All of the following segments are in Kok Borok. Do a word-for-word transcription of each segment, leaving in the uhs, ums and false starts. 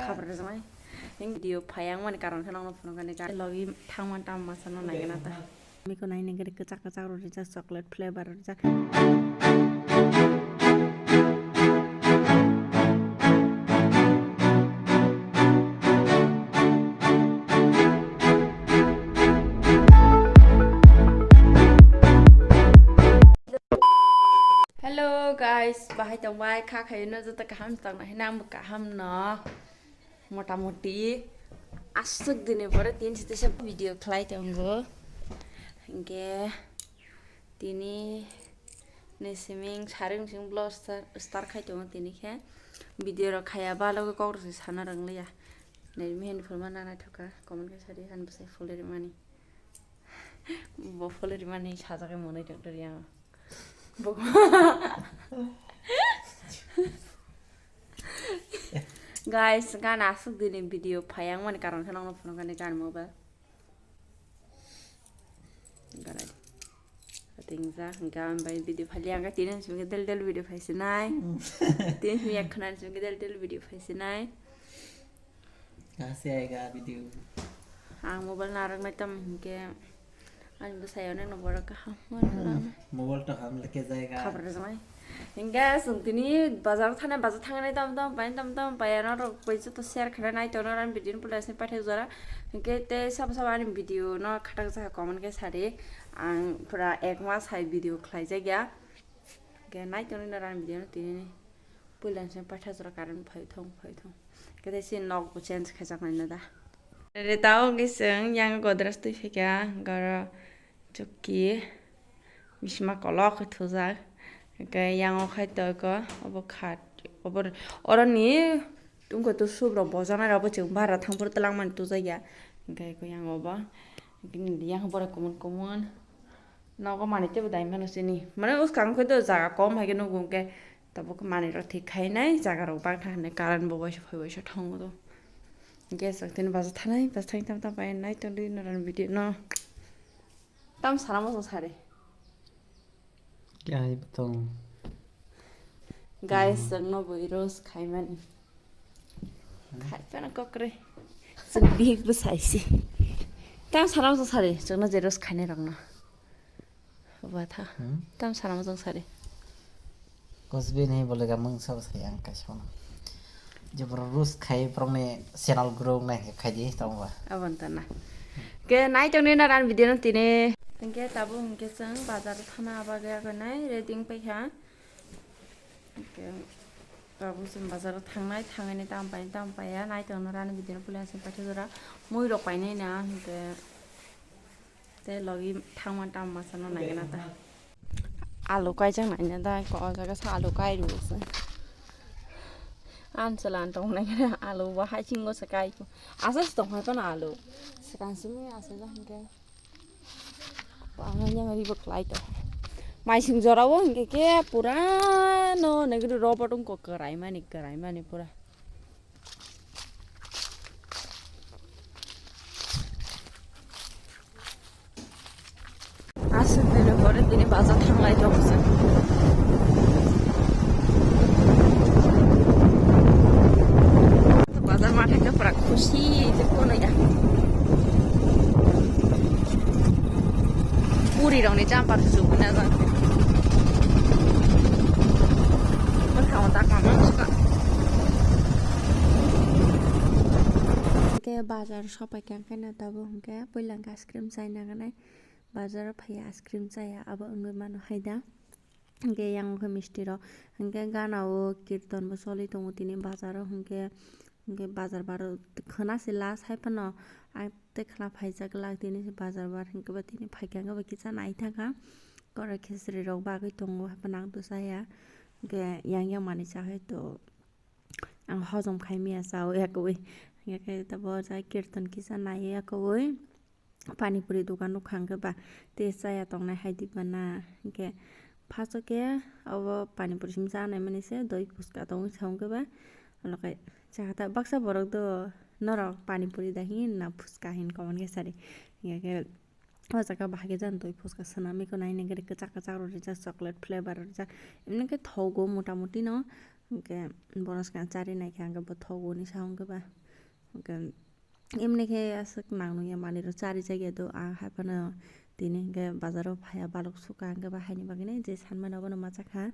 Video phai ang mani karon khe nokno phunukani logi thangma tam masa no naigena ta. Miko nai nengkhe kwchak kwchak rw rijak, chocolate flavor rw rijak. Hello guys, bahai tongbai kha khayo no joto kaham tongna hina ang bo kaham no. Motamoti aswk dini pore tin site se video khlai tongo. Hinkhe tini ni siming saring sing vlog star, star khai tongo tini khe. Video rok khaya ba logo kok rok se sana rang liya. Nai mehen phulma nana thoka comment khe sadi han bwsai phulri mani. Bo phulri mani sajagwi monwi tongtwri ang. Bo Guys, gan aswk dini video phai ang mani karon khe nokno phunukani gan mobile. Ganai. Ating ja, gan bai video phali ang tini simi del del video phai sinai. Tini simi yak khana simi del del video phai sinai. Kasi ai ga video. Ang mobile narang nai tam hinkhe. Ani bwsai onek no borok kaham. Mobile to ham leke jai ga. Khabar rwjaknai. Hinkhe chwng tini bazar thanai, bazar thangnai tam tam pai tam tam pai ano rok bai joto share khaina nai tongo ani video ni pula sini paithak jora. Hinkhe tei sabo sabo ani video no khatak jaka comment khe sadi. Ang pura ek mas hai video khlai jakya. Hinkhe nai tonwi no ani video no tini. Puila se paitha jora current phai thung, phai thung. Kete si nok bo change khaijak nai na da. Re tao hwnkhe chwng yang godrej twi phaikha, goro chukki, bisma kolok khe thujak. Hwnkhe yang o khai toko, obo khat, obo, oroni tungkhe to subrok bojaknai rok bo chwng bara thang phuru twlangmani tujakya. Hwnkhe yang obo, yang borok kumun kumun. Nogo manwi teibo dai mano sini. Mane bwskang khe to jaga kom hai khe nugo hwnkhe tabuk manwi rok thik khai nai jaga rok bang tha hinwi current bo waisa phai waisa thango do. Hwnkhe chwng tini bazar thanai, bazar thang tam tam pai nai tongdi norok video no. Tam sana mo sari. Kya hai tong. Guys, chwng no bui roast khai mani. Khai phano kokre. Chwng bihik bwsai se. Tam sana mo sari, chwng no je roast khainai rok no. Ba tha. Hmm? Tam sana mo sari. Kosbi ni bole ga mung sabo sai ang kaisa no. Je borok roast khai borok ni channel grow nai khe khai di tong ba. Abon ta na. Ke nai tong ni na ran video no tini. Hwnkhe tabuk hwnkhe chwng bazar thana aba gaya nai ready wng paikha. Hwnkhe tabuk chwng bazar o thangnai, thangwi ni tam pai tam paiya nai tong no ran video no puila chwng paithak jora mui rok painai na hwnkhe. Tei logi thangma tam masa no naigena ta. Alu kaijak naina da, ko o jaga sa alu kai rw se. An chwla an tong naigena alu bo hai chingo se kai. Asa se tong hai phano alu. Swkang simi asa ja hwnkhe. Ba yang ri bo klai to. Mai sing jora o hwnkhe khe pura no nagri robot wngko kwrai mani, kwrai mani pura. Aswk dini pore tini bazar thanglai tongo chwng. Bazar ma thangkhe pura khusi se phunukya. Puri rokni jumper kuchuk hwnwi ajak. Bwskango ta kama bwskango. Hwnkhe bazar sopai kha hwnkhe no tabuk hwnkhe puila hwnkhe ice cream chai nangnai. Bazaro phaiya ice cream chaya abo wngwi mano hai da. Hwnkhe yang wngkha misti rok. Hwnkhe gana o kirton bo choli tongo tini bazaro hwnkhe, hwnkhe bazar baro khwna se last hai phano. Tei khwna phaijak glak tini se bazar bar hwnkhe ba tini phaikha hwnkhe ba kisa naithakha. Koro khesri rok bagwi tongo haphano ang to chaya. Hwnkhe yang yang manwi chahai to ang hojom khai maya chao yakowi. Hwnkhe tabuk o jaga kirton kisa naiwi yakowi. Pani puri dokan nukha hwnkhe ba tei chaya tongnai hai di bana. Hwnkhe first o khe obo pani puri simi chanai mani se doi phuska tongwi sa hwnkhe ba. Olo khe chakha ta baksa borok do norok pani puri da hin na phuska hin comment khe sadi. Hwnkhe khe o jaga bahai khe jani doi phuska swnam iko nai nai khe kwchak kwchak rw rijak chocolate flavor rw rijak. Emni khe thogo mota moti no. Hwnkhe bono swkang chari naikha, hwnkhe bo thogo hinwi sa hwnkhe ba. Hwnkhe emni khe aswk nang nungya manwirok chari jakya do, ang haphano tini hwnkhe bazaro phaiya balok suka, hwnkhe ba haini bagwino je sanmano abono ma chakha.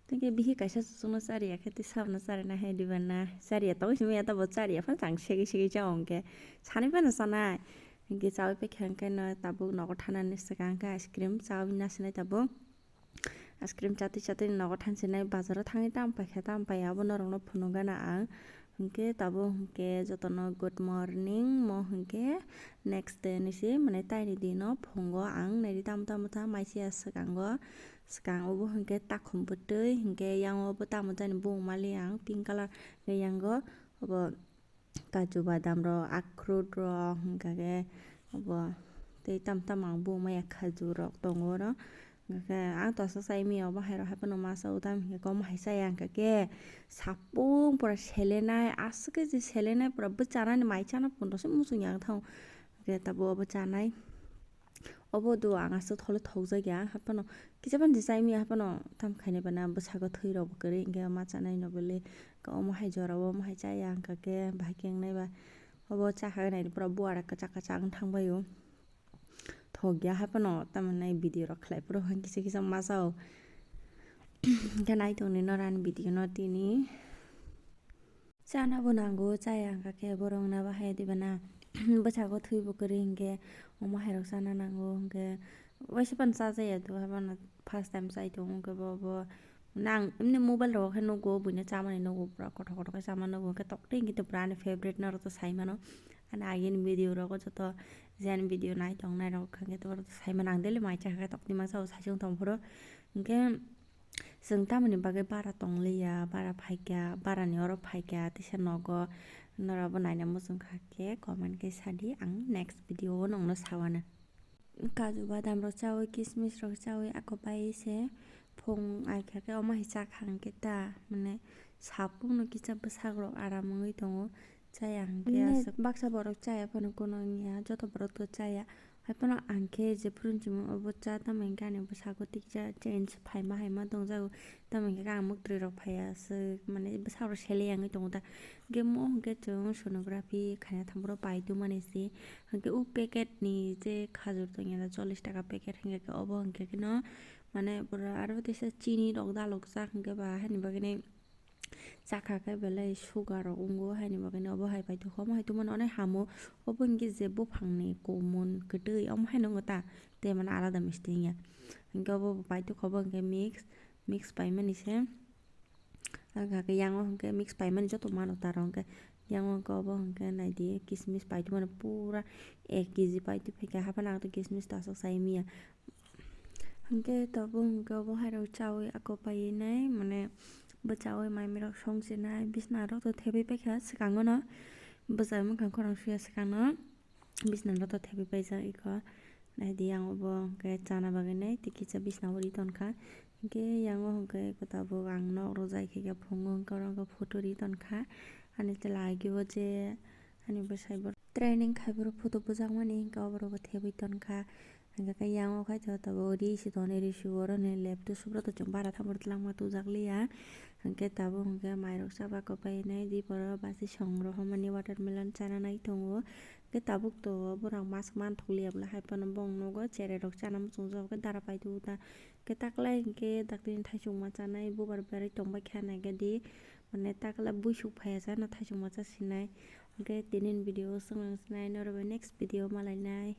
Tei khe bihik kaisa chuchukno chariya khe tei sabono charinai hai diba na? Chariya tong simi ya, tabo chariya phano chang segwi segwi cha hwnkhe sanwi phano chanai. Hwnkhe chawi paikha hwnkhe no tabuk nogo thanani swkang khe ice cream chawi nasinai tabuk. Ice cream chatwi chatwi nogo thansinai, bazaro thangwi tamo paikha tamo paiya abo norokno phunukgana ang. Hwnkhe tabuk hwnkhe jotono good morning, mo hwnkhe next day ni se, mane taini dino phungo ang naidi tamo tamo ta mai siya swkango, swkang obo hwnkhe takhum bwtwi, hwnkhe yang obo tamo jani bung mali ang pink colour ni yango obo kaju badam rok, akhroot rok, hwnkha khe obo tei tamo tamo ang bung maya khajur rok tongo oro. Hwnkhe ang to aswk chai manya obo hai rok hai phano masa o, tamo hwnkhe omo hai chaya hwnkha khe sapung pura selenai, aswk khe je selenai pura bwchanani mai chana pundro se muchungya wng thango. Hwnkhe tabuk obo chanai, obo do ang aswk tholo thokjakya, hai phano kisa phano je chai manya hai phano tamo khainai bana bwsago thwi rok bo kwrwi hwnkhe ma chanai no bwlwi. Omo hai jora o omo hai chaya hwnkha khe bahai khe wngnai ba, obo chakha nai pura buara kwchak kwchak wng thang bai o. Thokya hai phano tamo nai video rok khlai phuru hwn kisa kisa masa o. Hwnkhe nai tongni noro ani video no tini. Chana bo nango, chaya hwnkha khe borok wngna bahai diba na? Bwsago thwi bo kwrwi hwnkhe omo hai rok chana nango hwnkhe waisa phano chajaya do, hai phano first time chai tongo hwnkhe bo, bo nang emni mobile rok khe nugo, buino chamani nugo, pura kothok kothok khe chama nugo, hwnkhe tokte hwnkhe to pura ani favorite norok to sai mano. Ani agini video rogo joto je ani video nai tong nai rok hwnkhe to oro to sai mano, ang daily mai chakha khe tokti masa o sai chwng tong phuru. Hwnkhe chwng tamoni bagwi bara tongliya, bara phaikha, barani oro phaikha teisa nogo, norokbo naina muchungkha khe comment khe sadi, ang next video o nongno sawana. Kaju badam rok chawi, kismis rok chawi, ako pai se phung ai kha khe omo hai chakha hwnkhe ta, mane sapung no kisa bwsak rok aram wngwi tongo, chaya hwnkhe aswk. Baksa borok chaya phano kuno wngya, joto borok to chaya. Hai phano ang khe jephuru hinwi obo cha, tamo hwnkhe ani bwsago tiksa change phaima haima tongjago, tamo hwnkhe ang muktwi rok phaiya aswk, mane bwsak rok sele wngwi tongo ta. Hwnkhe mo hwnkhe chwng sonography khaina thang phuru pai tongmani se. Hwnkhe o packet ni je khajur tongya na chollish taka packet, hwnkhe khe obo hwnkhe kheno mane pura aro teisa chini rok dalokjak, hwnkhe ba haini bagwi nai chakha khe belai sugar rok wngo, haini bagwi nai obo hai paithago. Omo hai tongmani onek hamo, obo hwnkhe je buphang ni kumun kwtwi omo haino wngo ta, tei mane alada misti wngya. Hwnkhe obo bo paithago, obo hwnkhe mix, mix paimani se. Ang kha khe yango hwnkhe mix paimani joto mano taro hwnkhe. Yango hwnkhe obo hwnkhe naidi kismis paitwi mano pura ek kg paitwi phaikha, haphano ang to kismis ta aswk chai manya. Hwnkhe tabuk hwnkhe obo hai rok chawi ako paiwi nai, mane bwchawi mai mirok song chinai, bisna rok to thebwi paikha swkango no, bwchai mwkhang khorang suya swkang no. Bisna no to thebwi paijak eko. Naidi yang obo hwnkhe chana bagwi nai tei kisa bisna o ri tonkha. Hwnkhe yang o hwnkhe eko tabuk ang nok rok jai khe phungo hwnkhe oro hwnkhe photo ri tonkha. Ani chwla agee o je ani bwsai bo training khai borok photo bujakmani hwnkhe oborok bo thebwi tonkha. Hwnkhe khe yang o khai to tabuk ri si tonwi ri si o oro ni lab to subra to chwng bara thang phuru twlangma tubujak liya. Hwnkhe tabuk hwnkhe mairok chaba kwbai nai di borok basi song rohormani watermelon chana nai tongo. Hwnkhe tabuk to borok mas manthok liya bwla hai phano bong nogo cherai rok chana muchungjak hwnkhe dara paitubuna. Hwnkhe taklai hwnkhe daktini thaichukma chanai bubar berwi tongbai kha naikhe di mane takla buisuk phaiya chana thaichukma chasinai. Hwnkhe tinini video o swngchang sinai norok bai next video malainai.